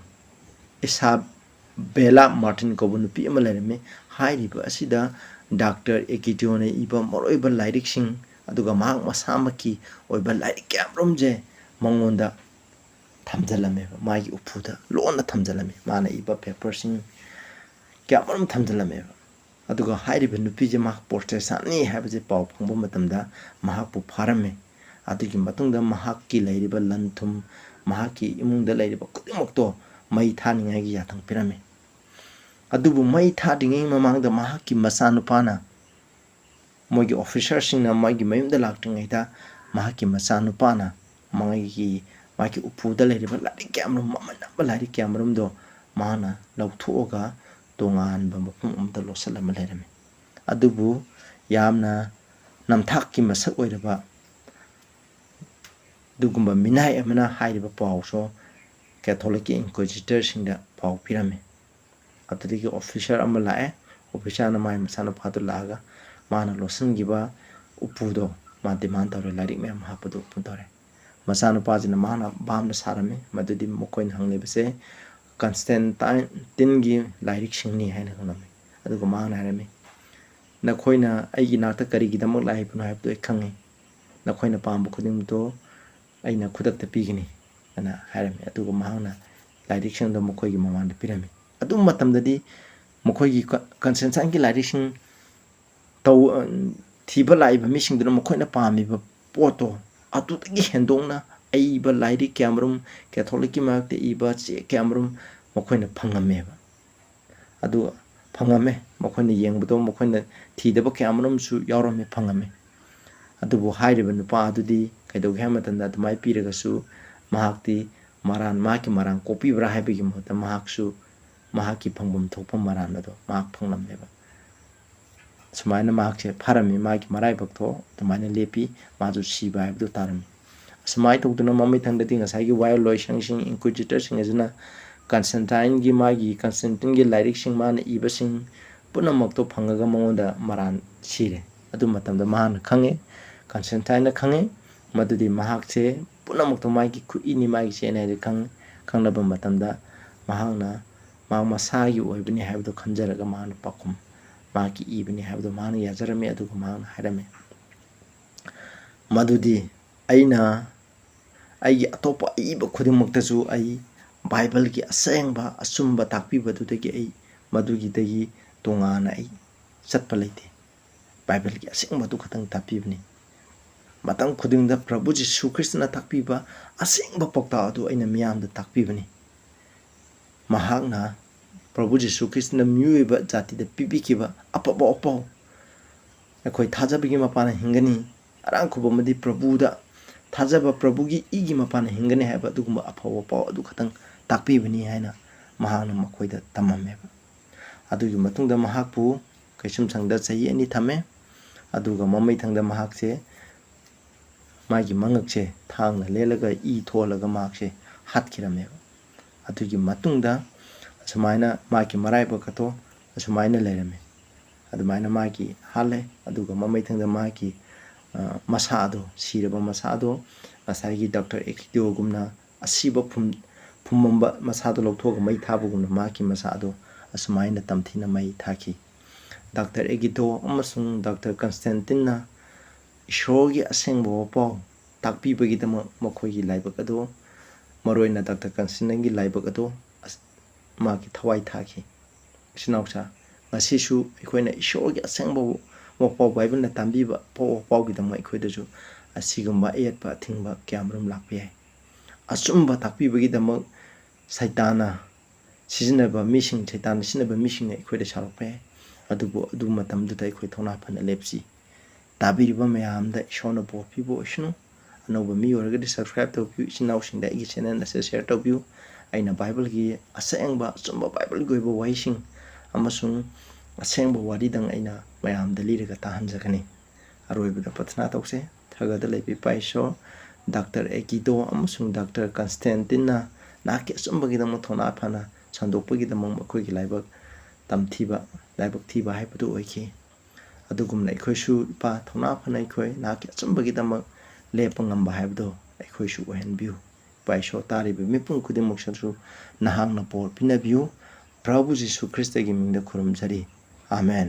ꯏꯁꯥꯕꯦꯂꯥ ꯃꯥꯔꯇꯤꯟ ꯀꯧꯕ ꯅꯨꯄꯤ ꯑꯃ ꯂꯩꯔꯝꯃꯤ꯫ ꯍꯥꯏꯔꯤꯕ ꯑꯁꯤꯗ ꯗꯥꯛꯇꯔ ꯑꯦꯀꯤꯇꯤꯌꯣꯅ ꯏꯕ ꯃꯔꯨꯑꯣꯏꯕ ꯂꯥꯏꯔꯤꯛꯁꯤꯡ, ꯑꯗꯨꯒ ꯃꯍꯥꯛ ꯃꯁꯥꯃꯛꯀꯤ ꯑꯣꯏꯕ ꯂꯥꯏꯔꯤꯛ ꯀꯌꯥꯃꯔꯨꯝꯁꯦ ꯃꯉꯣꯟꯗ ꯊꯝꯖꯤꯜꯂꯝꯃꯦꯕ, ꯃꯥꯒꯤ ꯎꯄꯨꯗ ꯂꯣꯟꯅ ꯊꯝꯖꯤꯜꯂꯝꯃꯦ꯫ ꯃꯥꯅ ꯏꯕ ꯄꯦꯄꯔꯁꯤꯡ ꯀꯌꯥꯃꯔꯨꯝ ꯊꯝꯖꯤꯜꯂꯝꯃꯦꯕ꯫ ꯑꯗꯨꯒ ꯍꯥꯏꯔꯤꯕ ꯅꯨꯄꯤꯁꯦ ꯃꯍꯥꯛ ꯄ꯭ꯔꯣꯇꯦꯁꯇꯥꯟꯅꯤ ꯍꯥꯏꯕꯁꯦ ꯄꯥꯎ ꯐꯪꯕ ꯃꯇꯝꯗ ꯃꯍꯥꯛꯄꯨ ꯐꯥꯔꯝꯃꯦ꯫ ꯑꯗꯨꯒꯤ ꯃꯇꯨꯡꯗ ꯃꯍꯥꯛꯀꯤ ꯂꯩꯔꯤꯕ ꯂꯟ ꯊꯨꯝ, ꯃꯍꯥꯛꯀꯤ ꯏꯃꯨꯡꯗ ꯂꯩꯔꯤꯕ ꯈꯨꯗꯤꯡꯃꯛꯇꯣ ꯃꯩ ꯊꯥꯅꯤꯡꯉꯥꯏꯒꯤ ꯌꯥꯊꯪ ꯄꯤꯔꯝꯃꯤ꯫ ꯑꯗꯨꯕꯨ ꯃꯩ ꯊꯥꯗ꯭ꯔꯤꯉꯩ ꯃꯃꯥꯡꯗ ꯃꯍꯥꯛꯀꯤ ꯃꯆꯥꯅꯨꯄꯥꯅ, ꯃꯣꯏꯒꯤ ꯑꯣꯐꯤꯁꯥꯔꯁꯤꯡꯅ ꯃꯥꯒꯤ ꯃꯌꯨꯝꯗ ꯂꯥꯛꯇ꯭ꯔꯤꯉꯩꯗ ꯃꯍꯥꯛꯀꯤ ꯃꯆꯥꯅꯨꯄꯥꯅ ꯃꯥꯒꯤ, ꯃꯥꯒꯤ ꯎꯄꯨꯗ ꯂꯩꯔꯤꯕ ꯂꯥꯏꯔꯤꯛ ꯀꯌꯥꯃꯔꯨꯝ, ꯃꯃꯜ ꯌꯥꯝꯕ ꯂꯥꯏꯔꯤꯛ ꯀꯌꯥꯃꯔꯨꯝꯗꯣ ꯃꯥꯅ ꯂꯧꯊꯣꯛꯑꯒ ꯇꯣꯉꯥꯟꯕ ꯃꯐꯝ ꯑꯃꯗ ꯂꯣꯠꯁꯤꯜꯂꯝꯃ ꯂꯩꯔꯝꯃꯤ꯫ ꯑꯗꯨꯕꯨ ꯌꯥꯝꯅ ꯅꯝꯊꯥꯛꯀꯤ ꯃꯁꯛ ꯑꯣꯏꯔꯕ ꯑꯗꯨꯒꯨꯝꯕ ꯃꯤꯅꯥꯏ ꯑꯃꯅ ꯍꯥꯏꯔꯤꯕ ꯄꯥꯎꯁꯨ ꯀꯦꯊꯣꯂꯤꯛꯀꯤ ꯏꯟꯀ꯭ꯋꯤꯖꯤꯇꯔꯁꯤꯡꯗ ꯄꯥꯎ ꯄꯤꯔꯝꯃꯤ꯫ ꯑꯗꯨꯗꯒꯤ ꯑꯣꯐꯤꯁꯥꯔ ꯑꯃ ꯂꯥꯛꯑꯦ꯫ ꯑꯣꯐꯤꯁꯥꯔꯅ ꯃꯥꯒꯤ ꯃꯆꯥꯅꯨꯄꯥꯗꯨ ꯂꯥꯛꯑꯒ ꯃꯥꯅ ꯂꯣꯠꯁꯤꯟꯈꯤꯕ ꯎꯄꯨꯗꯣ ꯃꯥ ꯗꯤꯃꯥꯟ ꯇꯧꯔꯦ, ꯂꯥꯏꯔꯤꯛ ꯃꯌꯥꯝ ꯍꯥꯞꯄꯗꯣ ꯑꯣꯄꯟ ꯇꯧꯔꯦ꯫ ꯃꯆꯥꯅꯨꯄꯥꯁꯤꯅ ꯃꯥꯅ ꯚꯥꯞꯅ ꯁꯥꯔꯝꯃꯤ, ꯃꯗꯨꯗꯤ ꯃꯈꯣꯏꯅ ꯍꯪꯂꯤꯕꯁꯦ ꯀꯟꯁꯇꯦꯟꯇꯥꯏꯟꯒꯤ ꯂꯥꯏꯔꯤꯛꯁꯤꯡꯅꯤ ꯍꯥꯏꯅ ꯈꯪꯂꯝꯃꯤ꯫ ꯑꯗꯨꯒ ꯃꯥꯅ ꯍꯥꯏꯔꯝꯃꯤ, "ꯅꯈꯣꯏꯅ ꯑꯩꯒꯤ ꯅꯥꯛꯇ ꯀꯔꯤꯒꯤꯗꯃꯛ ꯂꯥꯛꯏꯕꯅꯣ ꯍꯥꯏꯕꯗꯨ ꯑꯩ ꯈꯪꯉꯤ꯫ ꯅꯈꯣꯏꯅ ꯄꯥꯝꯕ ꯈꯨꯗꯤꯡꯃꯛꯇꯣ ꯑꯩꯅ ꯈꯨꯗꯛꯇ ꯄꯤꯒꯅꯤ" ꯍꯥꯏꯅ ꯍꯥꯏꯔꯝꯃꯤ꯫ ꯑꯗꯨꯒ ꯃꯍꯥꯛꯅ ꯂꯥꯏꯔꯤꯛꯁꯤꯡꯗꯣ ꯃꯈꯣꯏꯒꯤ ꯃꯃꯥꯡꯗ ꯄꯤꯔꯝꯃꯤ꯫ ꯑꯗꯨ ꯃꯇꯝꯗꯗꯤ ꯃꯈꯣꯏꯒꯤ ꯀ-, ꯀꯟꯁꯇꯦꯟꯇꯥꯏꯟꯒꯤ ꯂꯥꯏꯔꯤꯛꯁꯤꯡ ꯇꯧ-, ꯊꯤꯕ ꯂꯥꯛꯏꯕ ꯃꯤꯁꯤꯡꯗꯨꯅ ꯃꯈꯣꯏꯅ ꯄꯥꯝꯃꯤꯕ ꯄꯣꯠꯇꯣ ꯑꯗꯨꯗꯒꯤ ꯍꯦꯟꯗꯣꯛꯅ ꯑꯏꯕ ꯂꯥꯏꯔꯤꯛ ꯀꯌꯥꯃꯔꯨꯝ, ꯀꯦꯊꯣꯂꯤꯛꯀꯤ ꯃꯥꯌꯣꯛꯇ ꯏꯕ ꯆꯦ ꯀꯌꯥꯃꯔꯨꯝ ꯃꯈꯣꯏꯅ ꯐꯪꯉꯝꯃꯦꯕ꯫ ꯑꯗꯨ ꯐꯪꯉꯝꯃꯦ꯫ ꯃꯈꯣꯏꯅ ꯌꯦꯡꯕꯗꯣ ꯃꯈꯣꯏꯅ ꯊꯤꯗꯕ ꯀꯌꯥꯃꯔꯨꯝꯁꯨ ꯌꯥꯎꯔꯝꯃꯦ, ꯐꯪꯉꯝꯃꯦ꯫ ꯑꯗꯨꯕꯨ ꯍꯥꯏꯔꯤꯕ ꯅꯨꯄꯥ ꯑꯗꯨꯗꯤ ꯀꯩꯗꯧꯒꯦ ꯍꯥꯏꯕ ꯃꯇꯝꯗ ꯑꯗꯨꯃꯥꯏꯅ ꯄꯤꯔꯒꯁꯨ ꯃꯍꯥꯛꯇꯤ ꯃꯔꯥꯟ, ꯃꯍꯥꯛꯀꯤ ꯃꯔꯥꯟ ꯀꯣꯛꯄꯤꯕ꯭ꯔꯥ ꯍꯥꯏꯕꯒꯤ ꯃꯍꯨꯠꯇ ꯃꯍꯥꯛꯁꯨ ꯃꯍꯥꯛꯀꯤ ꯐꯪꯐꯝ ꯊꯣꯛꯄ ꯃꯔꯥꯟ ꯑꯗꯣ ꯃꯍꯥꯛ ꯐꯪꯂꯝꯃꯦꯕ꯫ ꯁꯨꯃꯥꯏꯅ ꯃꯍꯥꯛꯁꯦ ꯐꯥꯔꯝꯃꯤ, ꯃꯥꯒꯤ ꯃꯔꯥꯏꯕꯛꯇꯣ ꯑꯗꯨꯃꯥꯏꯅ ꯂꯦꯞꯄꯤ, ꯃꯥꯁꯨ ꯁꯤꯕ ꯍꯥꯏꯕꯗꯨ ꯇꯥꯔꯝꯃꯤ꯫ ꯑꯁꯨꯃꯥꯏꯅ ꯇꯧꯗꯨꯅ ꯃꯃꯩꯊꯪꯗꯁꯤꯡ ꯑꯁꯤꯅ ꯀꯟꯁꯇꯦꯟꯇꯥꯏꯟꯒꯤ ꯃꯥꯒꯤ, ꯀꯟꯁꯇꯦꯟꯇꯤꯟꯒꯤ ꯂꯥꯏꯔꯤꯛꯁꯤꯡ ꯃꯥꯅ ꯏꯕꯁꯤꯡ ꯄꯨꯝꯅꯃꯛꯇꯣ ꯐꯪꯉꯒ ꯃꯉꯣꯟꯗ ꯃꯔꯥꯟ ꯁꯤꯔꯦ꯫ ꯑꯗꯨ ꯃꯇꯝꯗ ꯃꯍꯥꯛꯅ ꯈꯪꯉꯦ, ꯀꯟꯁꯇꯦꯟꯇꯥꯏꯟꯅ ꯈꯪꯉꯦ, ꯃꯗꯨꯗꯤ ꯃꯍꯥꯛꯁꯦ ꯄꯨꯝꯅꯃꯛꯇꯣ ꯃꯥꯒꯤ ꯈꯨꯠꯏꯅꯤ, ꯃꯥꯒꯤ ꯆꯦꯅꯤ ꯍꯥꯏꯗꯨ ꯈꯪ-, ꯈꯪꯂꯕ ꯃꯇꯝꯗ ꯃꯍꯥꯛꯅ ꯃꯍꯥꯛ ꯃꯁꯥꯒꯤ ꯑꯣꯏꯕꯅꯤ ꯍꯥꯏꯕꯗꯨ ꯈꯟꯖꯔꯒ ꯃꯍꯥꯛꯅ ꯄꯥꯎꯈꯨꯝ, ꯃꯍꯥꯛꯀꯤ ꯏꯕꯅꯤ ꯍꯥꯏꯕꯗꯨ ꯃꯍꯥꯛꯅ ꯌꯥꯖꯔꯝꯃꯤ꯫ ꯑꯗꯨꯒ ꯃꯍꯥꯛꯅ ꯍꯥꯏꯔꯝꯃꯤ ꯃꯗꯨꯗꯤ, "ꯑꯩꯅ ꯑꯩꯒꯤ ꯑꯇꯣꯞꯄ ꯑꯏꯕ ꯈꯨꯗꯤꯡꯃꯛꯇꯁꯨ ꯑꯩ ꯕꯥꯏꯕꯜꯒꯤ ꯑꯁꯦꯡꯕ ꯑꯆꯨꯝꯕ ꯇꯥꯛꯄꯤꯕꯗꯨꯗꯒꯤ ꯑꯩ ꯃꯗꯨꯒꯤꯗꯒꯤ ꯇꯣꯉꯥꯟꯅ ꯑꯩ ꯆꯠꯄ ꯂꯩꯇꯦ꯫ ꯕꯥꯏꯕꯜꯒꯤ ꯑꯁꯦꯡꯕꯗꯨ ꯈꯛꯇꯪ ꯇꯥꯛꯄꯤꯕꯅꯤ"꯫ ꯃꯇꯝ ꯈꯨꯗꯤꯡꯗ ꯄ꯭ꯔꯚꯨ ꯖꯤꯁꯨ ꯈ꯭ꯔꯤꯁꯇꯅ ꯇꯥꯛꯄꯤꯕ ꯑꯁꯦꯡꯕ ꯄꯥꯎꯇꯥꯛ ꯑꯗꯨ ꯑꯩꯅ ꯃꯤꯌꯥꯝꯗ ꯇꯥꯛꯄꯤꯕꯅꯤ꯫ ꯃꯍꯥꯛꯅ, ꯄ꯭ꯔꯚꯨ ꯖꯤꯁꯨ ꯈ꯭ꯔꯤꯁꯇꯅ ꯃꯤꯑꯣꯏꯕ ꯖꯥꯇꯤꯗ ꯄꯤꯕꯤꯈꯤꯕ ꯑꯐꯕ ꯄꯥꯎ, ꯑꯩꯈꯣꯏ ꯊꯥꯖꯕꯒꯤ ꯃꯄꯥꯟꯅ ꯍꯤꯡꯒꯅꯤ, ꯑꯔꯥꯡ ꯈꯨꯕꯝ ꯑꯃꯗꯤ ꯄ꯭ꯔꯚꯨꯗ ꯊꯥꯖꯕ, ꯄ꯭ꯔꯚꯨꯒꯤ ꯏꯒꯤ ꯃꯄꯥꯟꯅ ꯍꯤꯡꯒꯅꯤ ꯍꯥꯏꯕ ꯑꯗꯨꯒꯨꯝꯕ ꯑꯐꯕ ꯄꯥꯎ ꯑꯗꯨ ꯈꯛꯇꯪ ꯇꯥꯛꯄꯤꯕꯅꯤ ꯍꯥꯏꯅ ꯃꯍꯥꯛꯅ ꯃꯈꯣꯏꯗ ꯇꯝꯃꯝꯃꯦꯕ꯫ ꯑꯗꯨꯒꯤ ꯃꯇꯨꯡꯗ ꯃꯍꯥꯛꯄꯨ ꯀꯩꯁꯨꯝꯁꯪꯗ ꯆꯍꯤ ꯑꯅꯤ ꯊꯝꯃꯦ꯫ ꯑꯗꯨꯒ ꯃꯃꯩꯊꯪꯗ ꯃꯍꯥꯛꯁꯦ ꯃꯥꯒꯤ ꯃꯉꯛꯁꯦ ꯊꯥꯡꯅ ꯂꯦꯜꯂꯒ ꯏ ꯊꯣꯛꯍꯜꯂꯒ ꯃꯍꯥꯛꯁꯦ ꯍꯥꯠꯈꯤꯔꯝꯃꯦꯕ꯫ ꯑꯗꯨꯒꯤ ꯃꯇꯨꯡꯗ ꯑꯁꯨꯃꯥꯏꯅ ꯃꯥꯒꯤ ꯃꯔꯥꯏꯕꯛ ꯑꯗꯣ ꯑꯁꯨꯃꯥꯏꯅ ꯂꯩꯔꯝꯃꯦ꯫ ꯑꯗꯨꯃꯥꯏꯅ ꯃꯥꯒꯤ ꯍꯥꯠꯂꯦ꯫ ꯑꯗꯨꯒ ꯃꯃꯩꯊꯪꯗ ꯃꯥꯒꯤ, ꯑ, ꯃꯁꯥꯗꯣ, ꯁꯤꯔꯕ ꯃꯁꯥꯗꯣ ꯉꯁꯥꯏꯒꯤ ꯗꯥꯛꯇꯔ ꯑꯦꯀꯤꯗꯣꯒꯨꯝꯅ ꯑꯁꯤꯕ ꯐꯨꯝ-, ꯐꯨꯝꯃꯝꯕ ꯃꯁꯥꯗꯣ ꯂꯧꯊꯣꯛꯑꯒ ꯃꯩ ꯊꯥꯕꯒꯨꯝꯅ ꯃꯍꯥꯛꯀꯤ ꯃꯁꯥꯗꯣ ꯑꯁꯨꯃꯥꯏꯅ ꯇꯝꯊꯤꯅ ꯃꯩ ꯊꯥꯈꯤ꯫ ꯗꯥꯛꯇꯔ ꯑꯦꯒꯤꯗꯣ ꯑꯃꯁꯨꯡ ꯗꯥꯛꯇꯔ ꯀꯟꯁꯇꯦꯟꯇꯤꯟꯅ ꯏꯁꯣꯔꯒꯤ ꯑꯁꯦꯡꯕ ꯋꯥꯄꯥꯎ ꯇꯥꯛꯄꯤꯕꯒꯤꯗꯃꯛ ꯃꯈꯣꯏꯒꯤ ꯂꯥꯏꯕꯛ ꯑꯗꯣ, ꯃꯔꯨꯑꯣꯏꯅ ꯗꯥꯛꯇꯔ ꯀꯟꯁꯇꯦꯟꯇꯤꯟꯒꯤ ꯂꯥꯏꯕꯛ ꯑꯗꯣ ꯑꯁ-, ꯃꯥꯒꯤ ꯊꯋꯥꯏ ꯊꯥꯈꯤ꯫ ꯏꯆꯤꯟ ꯏꯅꯥꯎꯁꯥ, ꯉꯁꯤꯁꯨ ꯑꯩꯈꯣꯏꯅ ꯏꯁꯣꯔꯒꯤ ꯑꯁꯦꯡꯕ ꯋꯥꯄꯥꯎ ꯕꯥꯏꯕꯜꯅ ꯇꯝꯕꯤꯕ ꯄꯥꯎ ꯋꯥꯄꯥꯎꯒꯤꯗꯃꯛ ꯑꯩꯈꯣꯏꯗꯁꯨ ꯑꯁꯤꯒꯨꯝꯕ ꯑꯌꯦꯠꯄ ꯑꯊꯤꯡꯕ ꯀꯌꯥꯃꯔꯨꯝ ꯂꯥꯛꯄ ꯌꯥꯏ꯫ ꯑꯆꯨꯝꯕ ꯇꯥꯛꯄꯤꯕꯒꯤꯗꯃꯛ ꯁꯩꯇꯥꯟꯅ ꯁꯤꯖꯤꯟꯅꯕ ꯃꯤꯁꯤꯡ, ꯁꯩꯇꯥꯟꯅ ꯁꯤꯖꯤꯟꯅꯕ ꯃꯤꯁꯤꯡꯅ ꯑꯩꯈꯣꯏꯗ ꯁꯥꯎꯔꯛꯄ ꯌꯥꯏ꯫ ꯑꯗꯨꯕꯨ ꯑꯗꯨ ꯃꯇꯝꯗꯨꯗ ꯑꯩꯈꯣꯏ ꯊꯧꯅꯥ ꯐꯅ ꯂꯦꯞꯁꯤ꯫ ꯇꯥꯕꯤꯔꯤꯕ ꯃꯌꯥꯝꯗ ꯏꯁꯣꯔꯅ ꯕꯣꯔ ꯄꯤꯕ ꯑꯣꯏꯁꯅꯨ꯫ ꯑꯅꯧꯕ ꯃꯤ ꯑꯣꯏꯔꯒꯗꯤ subscribe ꯇꯧꯕꯤꯌꯨ꯫ ꯏꯆꯤꯟ ꯏꯅꯥꯎꯁꯤꯡꯗ ꯑꯩꯒꯤ channel ꯑꯁꯤ share ꯇꯧꯕꯤꯌꯨ꯫ ꯑꯩꯅ ꯕꯥꯏꯕꯜꯒꯤ ꯑꯁꯦꯡꯕ, ꯑꯆꯨꯝꯕ ꯕꯥꯏꯕꯜꯒꯤ ꯑꯣꯏꯕ ꯋꯥꯍꯩꯁꯤꯡ ꯑꯃꯁꯨꯡ ꯑꯁꯦꯡꯕ ꯋꯥꯔꯤꯗꯪ ꯑꯩꯅ ꯃꯌꯥꯝꯗ ꯂꯤꯔꯒ ꯇꯥꯍꯟꯖꯒꯅꯤ꯫ ꯑꯔꯣꯏꯕꯗ ꯄ꯭ꯔꯊꯅꯥ ꯇꯧꯁꯦ꯫ ꯊꯥꯒꯠꯗ ꯂꯩꯕ ꯏꯄꯥ ꯏꯁꯣꯔ, ꯗꯥꯛꯇꯔ ꯑꯦꯒꯤꯗꯣ ꯑꯃꯁꯨꯡ ꯗꯥꯛꯇꯔ ꯀꯟꯁꯇꯦꯟꯇꯤꯟꯅ ꯅꯍꯥꯛꯀꯤ ꯑꯆꯨꯝꯕꯒꯤꯗꯃꯛ ꯊꯧꯅꯥ ꯐꯅ ꯁꯟꯗꯣꯛꯄꯒꯤꯗꯃꯛ ꯃꯈꯣꯏꯒꯤ ꯂꯥꯏꯕꯛ ꯇꯝꯊꯤꯕ, ꯂꯥꯏꯕꯛ ꯊꯤꯕ ꯍꯥꯏꯕꯗꯨ ꯑꯣꯏꯈꯤ꯫ ꯑꯗꯨꯒꯨꯝꯅ ꯑꯩꯈꯣꯏꯁꯨ, ꯏꯄꯥ, ꯊꯧꯅꯥ ꯐꯅ ꯑꯩꯈꯣꯏ ꯅꯍꯥꯛꯀꯤ ꯑꯆꯨꯝꯕꯒꯤꯗꯃꯛ ꯂꯦꯞꯄ ꯉꯝꯕ ꯍꯥꯏꯕꯗꯨ ꯑꯩꯈꯣꯏꯁꯨ ꯑꯣꯏꯍꯟꯕꯤꯌꯨ꯫ ꯏꯄꯥ ꯏꯁꯣꯔ, ꯇꯥꯔꯤꯕ ꯃꯤꯄꯨꯝ ꯈꯨꯗꯤꯡꯃꯛꯁꯤꯁꯨ ꯅꯍꯥꯛꯅ ꯄꯣꯔ ꯄꯤꯅꯕꯤꯌꯨ꯫ ꯄ꯭ꯔꯚꯨ ꯖꯤꯁꯨ ꯈ꯭ꯔꯤꯁꯇꯒꯤ ꯃꯤꯡꯗ ꯈꯨꯔꯨꯝꯖꯔꯤ꯫ ꯑꯥꯃꯦꯟ꯫